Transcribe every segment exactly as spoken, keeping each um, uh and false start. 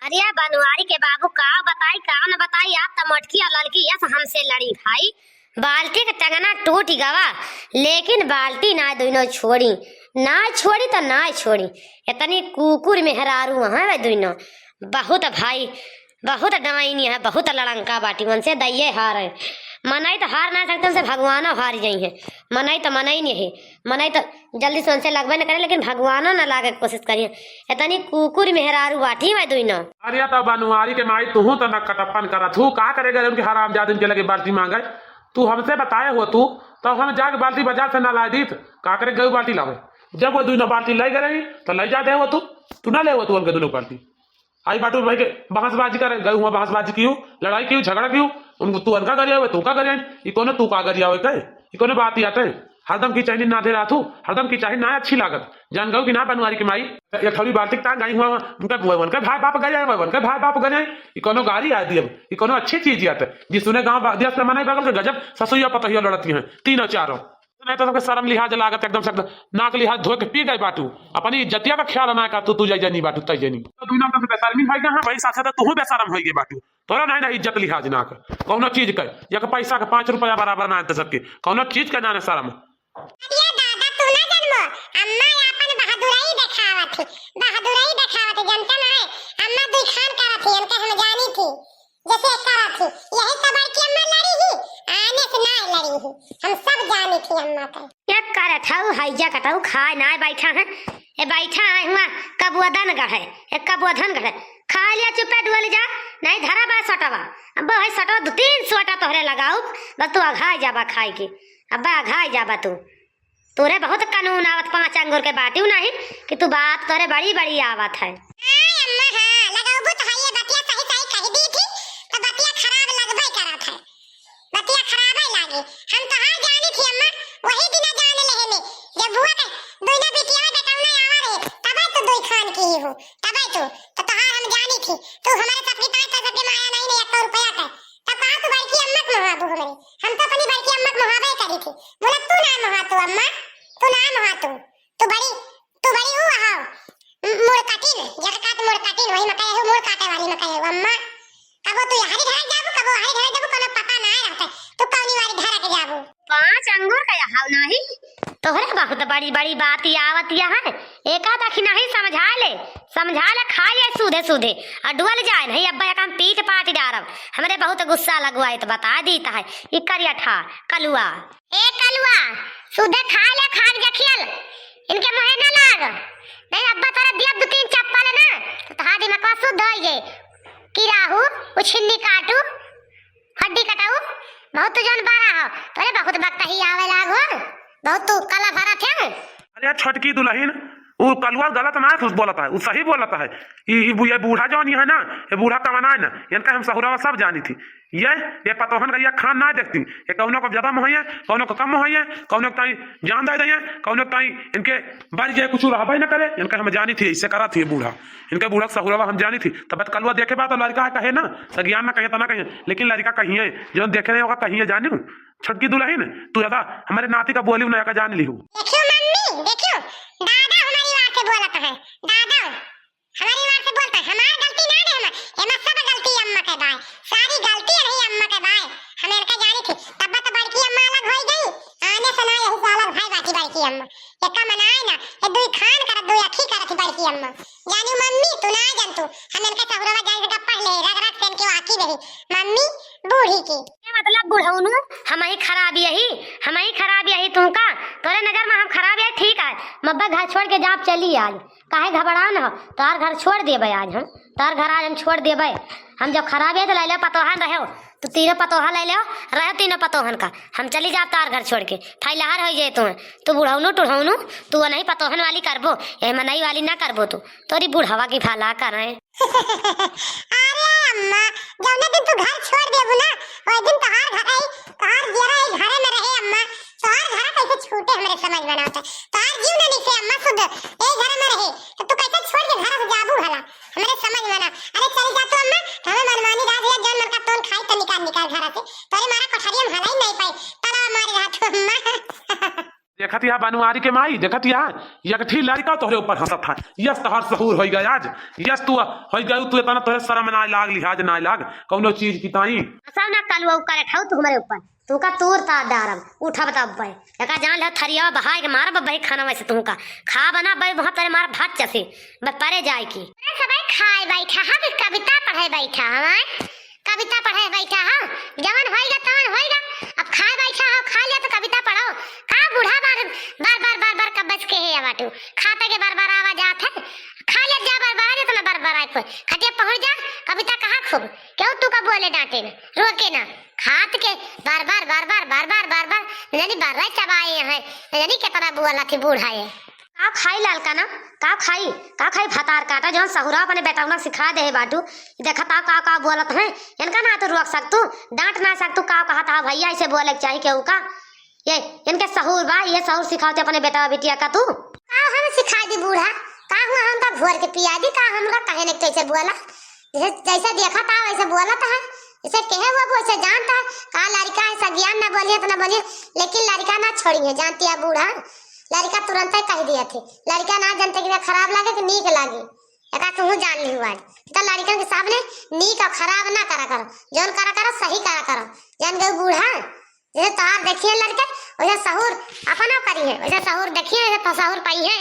अरे बनवारी के बाबू, का बताई, का न बताई, आप त मोटकी और ललकी यस हमसे लड़ी भाई। बाल्टी के टंगना टूट गवा, लेकिन बाल्टी ना दुइनो छोड़ी, ना छोड़ी त ना छोड़ी। इतनी कुकुर मेहरारू हैं वे दुइनो, बहुत भाई, बहुत डवाइनी है, बहुत लड़ंका बाटी, उनसे दइये हार है। मनई त हार ना सकते, उनसे भगवानो हार जाई है। मनई त मनई नहीं है, मनई त जल्दी से उनसे लगबे न करे, लेकिन भगवानो न लागे के कोशिश करिए। इतनी कुकुर मेहरारू बाटी वे दुइनो। अरे त बनवारी के माई, तुहू त न कटप्पन करत हूँ, का करे गए उनके हरामजादिन के लगे बाल्टी मांगे? तू हमसे बताए हो तू, तब हम जाके बाल्टी बाजार से ना लाए दीत। का करे गए बाल्टी लावे? जब वो दुइनो बाल्टी ले गए रही, त ले जाते हो तू, तू ना ले हो तू उनके दुइनो बाल्टी। आई बाटू भाई के बहसबाजी करे, गए हुआ बहसबाजी कियो, लड़ाई कियो, झगड़ा कियो, उनको तू अनका गरिया हुआ, तू का गरिया, ई कोनो तू का गरिया हुआ कहे, ई कोनो बात ही आते। हरदम की चाही ना दे रहा तू, हरदम की चाही ना अच्छी लागत। जान गऊ कि ना बनवारी के माई, ये थोड़ी बाल्टी टांग आई हुआ, उनका बुआ, उनका भाई बाप गरिया हुआ, उनका भाई बाप गरिया, ई कोनो गारी आ दियब, ई कोनो अच्छी चीज आते। जी सुने गाँव बा-, देश में मनाई बगल के गजब ससुइया पतहिया लड़ती हैं, तीनों चारों। नहीं तो सबके शर्म लिहाज लागत एकदम से, एकदम नाक लिहाज धोए के पी गए बाटू। अपनी इज्जतिया का ख्याल ना का तू, तू जाई जानी बाटू, तई जानी। तो दुई नाम से बेशर्मी होई गए हैं, वही साथ साथ तू बेशरम होई गए बाटू। तोरा नहीं ना इज्जत लिहाज ना का कौनो चीज का, एक पैसा का पाँच रुपया बराबर ना दे सके, कौनो चीज का ना शर्म। अरे दादा, तू ना जन्मो, अम्मा अपन बहादुरई देखावत थी, बहादुरई देखावत थी, जनता ना है, अम्मा दुई खान करत थी, इनके हम जानी थी। जैसे एक करत ही, यही सब बड़की अम्मा लड़ी ही, आने से ना लड़ी ही। हम सब जानी थी अम्मा का। एक करत हऊ, हैजा कटऊ, खाए ना बैठा है। ए बैठा है हुआ, कबुअदन गढ़े, ए कबुअधन गढ़े। खा लिया चुप्पे डुअल जा, नहीं धरा बा सटवा। अब है सटवा दो तीन सोटा तोहरे लगाऊ, बस तू अघाई जाबा खाए के। अब्बा अघाई जाबा तू। तोरे बहुत कानून आवत, पाँच अंगुर के बाटिउ नहीं कि तू बात तोरे बड़ी बड़ी आवत है। हाँ अम्मा, हाँ, लगौबू तो है, ये बतिया सही सही कह दी थी, तो बतिया खराब लगबे करत है, बतिया खराबे लागे। हम तोहार जानी थी अम्मा, वही दिना जान लेहने, जब बुआ के दुइना बिटिया में बेटौना आवा रहे, तबे तो दुई खान की ही हो, तबे तो, तो तोहार हम जानी थी, तू हमारे सबके पाँच पैसा के माया नहीं, नहीं एक रुपया का, तब कहाँ तू बड़की अम्मा के मुहाबू हमरे? हम तो अपनी बड़की अम्मा के मुहाबे करी थी। बोला, "तू ना मुहा तू अम्मा, तू ना मुहा तू। तू बड़ी, तू बड़ी ऊ हौ, मुड़ काटिन, जट काट मुड़ काटिन, वही में कहे हो, मुड़ काटे वाली में कहे हो अम्मा। कबो तू यहरी घर जाबू, कबो वहरी घर जाबू, कोनो पता ना रहते। तू कौनी वाली घर के जाबू?" पाँच अंगुर का यहाँ नहीं, तोहरे बहुत बड़ी बड़ी बात आवत है। एका दखिना ही समझा ले, समझा ले, खाइए सूधे सूधे, आ डुअल जाए नहीं, अब्बा एक हम पीट पाट डारब। हमरे बहुत गुस्सा लगवाए तो बता दीत है, ई करिया ठा, कलुआ। ए कलुआ, सूधे खा ले, खा के देखियल, इनके मुँहे न लाग, नहीं अब्बा तोरा दिया दो तीन चप्पल ना, तो तोहार दिमागवा शुद्ध होई जाए। कि राहू, उछिन्नी काटू, हड्डी कटाऊ, बहुत तू जौन बड़ा हो, तोरे बहुत बकही आवे लागो, बहुत तू कला भरत है। अरे छोटकी दुलहिन, उ कलुआ गलत ना है, कुछ बोलत है, उ सही बोलत है। ई, ई बु-, ये बूढ़ा जौन है ना, ये बूढ़ा कवना है ना, इनका हम सहुरावा सब जानी थी। ये, ये पतोहन का ये खान ना देखती, ये कौनो को ज्यादा मोहइया, कौनो को कम मोहइया, कौनो को ताई जान दे दे, कौनो को ताई इनके बारी जे कुछ रहबे न करे, इनका हम जानी थी, ऐसे करा थी ये बूढ़ा। इनका बूढ़ा सहुरवा हम जानी थी, तब कलुआ देखे बा तो लड़का है कहे ना, सगियान ना कहे तो ना कहे, लेकिन लड़का कहिए, जो देखे रहे होगा कहिए जानी हूँ। छोटकी दुलहिन, तू ज्यादा हमारे नाती का बोली ना का जान ली हूँ। देखियो मम्मी, देखियो, दादा हमारी बात से बोलत है, दादा। हमारी माँ से बोलता है, हमार गलती ना रे, हमार, एमा सब गलती अम्मा के बाय, सारी गलती रही अम्मा के बाय। हम इनका जानी थी, तब तो बड़की अम्मा अलग होई गई, आने से ना यही से अलग भाई बाटी बड़की अम्मा। ये का मनाए ना, ये दुई खान करत, दुई अखी करत थी बड़की अम्मा। जानी मम्मी, तू ना जान तू, हम इनका सहुरवा जान के गप्पा ले, रग रग से इनके वाकी रही। मम्मी, बूढ़ी की। ये मतलब बुढ़ौनू, हम ही खराब यही, हम ही खराब यही तू का? तोरे नजर में हम खराब यही ठीक है, मब्बा घर छोड़ के जाप चली आज। काहे घबरान हो? तोहार घर छोड़ देबे आज हम। तोहार घर आज हम छोड़ देबे। हम जब खराब है तो ले ले पतोहन रहो। तू तीनों पतोहा ले ले, रहो तीनों पतोहन का। हम चली जाब तोहार घर छोड़ के। फैलहार हो जाए तू। तू बुढ़ौनू टुढ़ौनू, तू नहीं पतोहन वाली करबो, ये मनई वाली ना करबो तू। तोरी बुढ़वा की भला करें। अरे अम्मा, जौने दिन तू घर छोड़ देबू ना, वही दिन तोहार घर आई, तोहार जियरा आई घरे में रहे अम्मा। तोहार घर कैसे छूटे हमरे समझ में ना होता। तोहार जीव ना निसे अम्मा सुध, ए घर में रहे, तो तू कैसे छोड़ के घर से जाबू भला? हमरे समझ में ना। अरे चल जा तू अम्मा, तो हमें मनमानी राज है, जौन मन का तोन खाई तो निकाल निकाल घर से। तोरे मारा कोठरिया में हलाई नहीं पाई, तला मारी रहा तू अम्मा। देखा देखत या बनवारी के माई, देखत या, एक ठी लड़का तोहरे ऊपर हंसत है। यस, तोहर सहूर होई गया आज। यस, तू होई गया, तू इतना तोहरे शर्म ना लाग, लिहाज ना लाग कौनो चीज की ताई। सब ना कलुआ करे खाऊ तू हमरे ऊपर। तू का तूर ता डारब, उठब तब बे। एका जान ले थरिया बहाय के मारब बे खाना वैसे तू का। खा बना बे वहाँ तेरे मार भात जैसे। बस परे जाए की। अरे सबे खाए बैठा, हम कविता पढ़े बैठा, हमारे कविता पढ़े बैठा हो, जवन होइगा तवन होइगा। अब खाए बैठा हो, खा लिया तो कविता पढ़ो। का बूढ़ा बार बार बार बार बार कब बच के है या बाटू? खाते के बार बार आवाज आत है। खा लिया जा बार बार, जितना बार बार आए कोई खटिया पहुंच जा। कविता कहा खूब, क्यों तू का बोले डांटे ना, रोके ना। खात के बार बार बार बार बार बार बार बार, यानी बार बार चबाए हैं, यानी कितना बुआ लाथी बूढ़ा है। का खाई ललका ना, का खाई, का खाई भतार काटा, जौन सहुरा अपने बेटौना सिखा देहे बाटू। देखत आव का, का बोलत हैं, इनका ना तो रोक सकतू, डांट ना सकतू, का कहत हा भैया, ऐसे बोले के चाही केहू का? ये इनके सहूर बा, ये सहूर सिखावते अपने बेटा बिटिया का तू। का हम सिखा दी बूढ़ा, का हुआ हमका घोर के पिया दी, का हमरा कहे ने कैसे बोला? जैसे, जैसे देखत आव वैसे बोलत है, जैसे कहे हुआ वैसे जानता है। का लड़का है, सज्ञान ना बोलिए तो ना बोलिए, लेकिन लड़का ना छोड़िए, जानती है बूढ़ा। लड़का तुरंत ही कह दिया थे, लड़का ना जानते कि ना खराब लागे कि नीक लागे। एका तू जान ली हुआ, तो लड़कन के सामने नीक और खराब ना करा करो, जौन करा करो सही करा करो, जान गए बूढ़ा। जैसे तोहार देखिए लड़के, वैसे सहूर अपना करिए, वैसे सहूर देखिए, वैसे तो सहूर पाई है।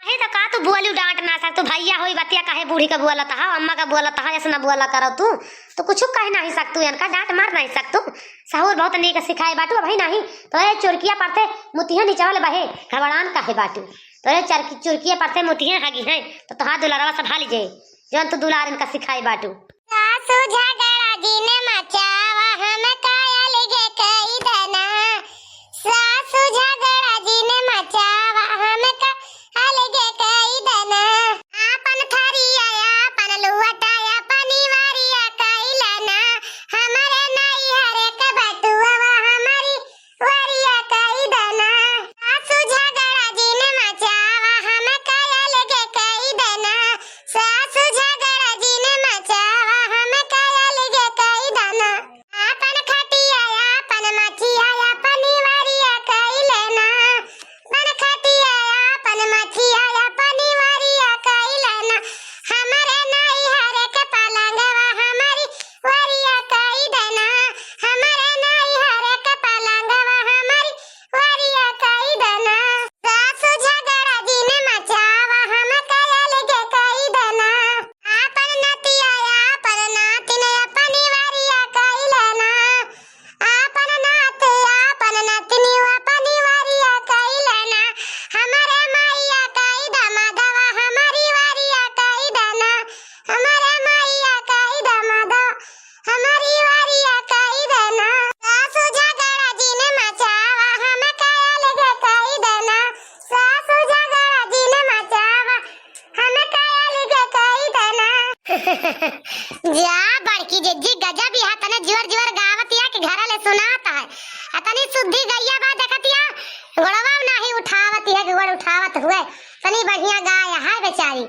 अहे तो का तू बोलू, डांट ना सकतू, भैया होई बतिया काहे बूढ़ी का बोलत हा, अम्मा का बोलत हा, ऐसे ना बोला करो तू। तो कुछ कह नहीं सकतू, इनका डांट मार नहीं सकतू। सहूर बहुत नीक सिखाए बाटू, अबही नहीं तो ये चुरकिया परते मुतिहे निचवल बहे, घबड़ान काहे बाटू? तो ये चरकी, चुरकिया परते मुतिहे हगी हैं, तो तोहार दुलारवा संभाल जे, जौन तू दुलार इनका सिखाए बाटू। सासु झगड़ा जिन मचावा, हमका अलगे कई दना। सासु झगड़ा जिन मचावा, हमका अलगे कई दना। आपन थरिया, आपन लुअटा, अपनी वारिया कई लना। हमरे नैहर के बटुआ, हमारी वरिया कई दना। सासु झगड़ा जिन मचावा, हमका अलगे कई दना। सासु झगड़ा जिन मचावा, हमका अलगे कई दना। आपन खटिया, आपन मचिया, अपनी वरिया कई लेना। आपन खटिया, आपन मचिया, अपनी वरिया कई लेना। हमरे नैहर के पलंगवा, हमारी वरिया कई देना, हमरे नैहर के पलंगवा हमारी वरिया कई देना। सासु झगड़ा जिन मचावा, हमका अलगे कई देना। आपन नतिया, आपन नातिन, अपनी वरिया कई लेना। आपन नात, आपन नतिनी, अपनी वरिया कई लेना। हमरे मैया कई दमदवा, हमारी वरिया कई देना। हमरे मैया कई दमदवा, हमारी वरिया कई देना। सासु झगड़ा जिन मचावा, हमका अलगे कई देना। सासु झगड़ा जिन मचावा, हमका अलगे कई देना। जा बड़की जिज्जी, गजब यहाँ तने जोर जोर गावत या कि घरा ले सुनात है। अतनी सुद्धी गैया बा देखत या, गोड़वा नाही उठावत या कि गोड़ उठावत हुए। तनी बढ़िया गाय है बेचारी।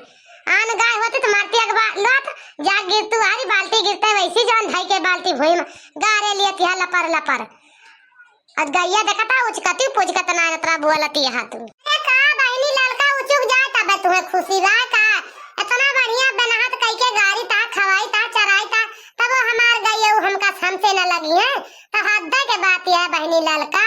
आन गाय होती तो मारती अगवा लोत, जा गिरतू हारी बाल्टी गिरते वैसी जौन धई के बाल्टी भुई में गारे लियत या लपर लपर। अद गैया देखता उचकती पुचकत ना इतना बोलती यहाँ तू। अरे का बहिनी ललका उचुक जाए तबे तुहे खुशी बा का? इतना बढ़िया बनहत कई के गारी ता, खवाई ता, चराई ता, तब वो हमार गैया उ हमका समसे न लगी है। तो हद के बात यह बहिनी ललका।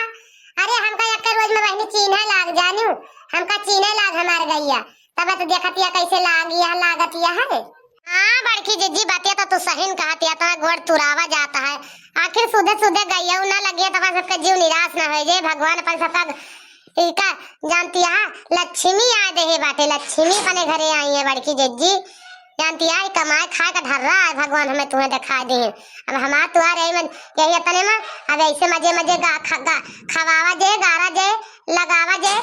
अरे हमका एक रोज में बहिनी चीन्हे लाग जानियो, हमका चीन्हे लाग हमार गैया। तब तो देखत या कैसे लाग या लागत या है। हाँ बड़की जिज्जी, बतिया तो तू सही न कहत या, इतना गोड़ तुरावा जाता है। आखिर सुधे सुधे गैया ना लगिए तो अपन सबके जीव निराश ना हो जाए। भगवान अपन सबका इनका जानती है, लक्ष्मी आ देहे बाटे, लक्ष्मी अपने घरे आई है बड़की जिज्जी। जानती है, कमाए खाए का ढर्रा है, भगवान हमें तुम्हें दिखा दे। अब हमार तुहार यही मन, यही अपने में, अब ऐसे मजे मजे गा, ख, गा, खवावा जे, गारा जे, लगावा जे,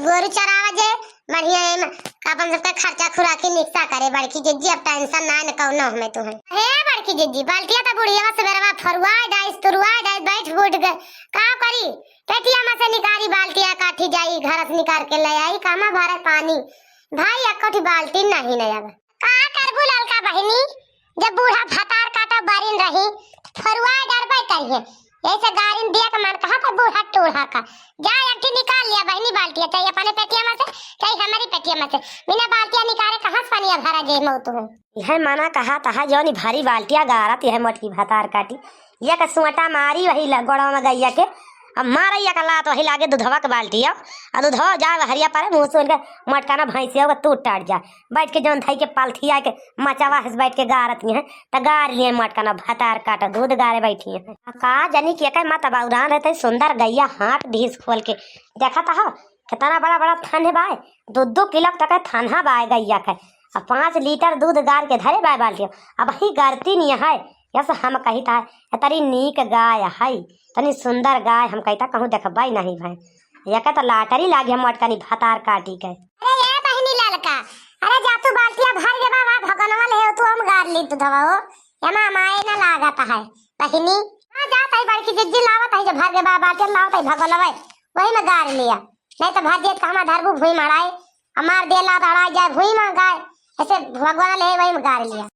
गोरू चरावा जे, बढ़िया एम अपन सबका खर्चा खुराकी निकसा करे बड़की जिज्जी, अब tension ना न कौनो हमें तुहे। हे बड़की जिज्जी, बाल्टिया त बुढ़िया सबेरवा फरुआ डाइस, तुरुआ डाइस, बैठ बूठ गए, का करी? पेटिया में से निकारी बाल्टिया काठी जाई, घर से निकाल के ले आई, कामा भरे पानी। भाई, एको ठी बाल्टी नहीं न अब। का करबू ललका बहिनी, जब बूढ़ा भतार काटा बारिन रही, फरुआ डरबे करिए। यही से गारिन दिया के मन कहा था, टूढ़ा, टूढ़ा का। जा, एक ठे निकाल लिया बहिनी बाल्टिया, चाहे अपने पेटिया में से, चाहे हमारी पेटिया में से। बिना बाल्टिया निकाले कहाँ से पनिया भरा जे मौत हो? यह मना कहा तहा जौनी भारी बाल्टिया गारत, यह मोटकी भतार काटी। यह के सुअटा मारी वही ल-, गोड़वा में गइया के, अब मारे यह के लात वही लागे दुधवा के बाल्टिया, आ दुधवा जाए हरिया परे मुँह से उनके मोटका ना भैंसिया के टूट टाट जाए। बैठ के जौन धई के पलथिया के मचावा हस बैठ के गारत ही हैं, त गार लिए मोटका ना भतार काट दूध गारे बैठी हैं। आ का जानी कि एकर मत बौरान रहते सुंदर गइया हाँक दीस खोल के। देखत हो, कितना बड़ा बड़ा थन है बाय, दो दो किलो तक है थनहा बाय गइया के। अब पाँच लीटर दूध गार के धरे बाय बाल्टी, अब ही गारती नहीं है। यस हम कहित है, "ए तरी नीक गाय है, तनी सुंदर गाय," हम कहित है, "कहूँ देखबाई नहीं भाई, यह के तो लाटरी लागी हम मोटकनी भतार काटी के।" अरे ये बहिनी ललका, अरे जा तू बाल्टिया भर के बाबा भगनवा ले तू हम गार ली तू धवा हो, एमा माए ना लागत है बहिनी। हाँ जात है बड़की जिज्जी लावत है जे भर के बाबा बाल्टिया लावत है भगनवा, वही में गार लिया। नहीं तो भर देत कहमा धरबू भुई मड़ाए, हमार देला दड़ा जाए भुई में गाय, ऐसे भगवान ले वही में गार लिया।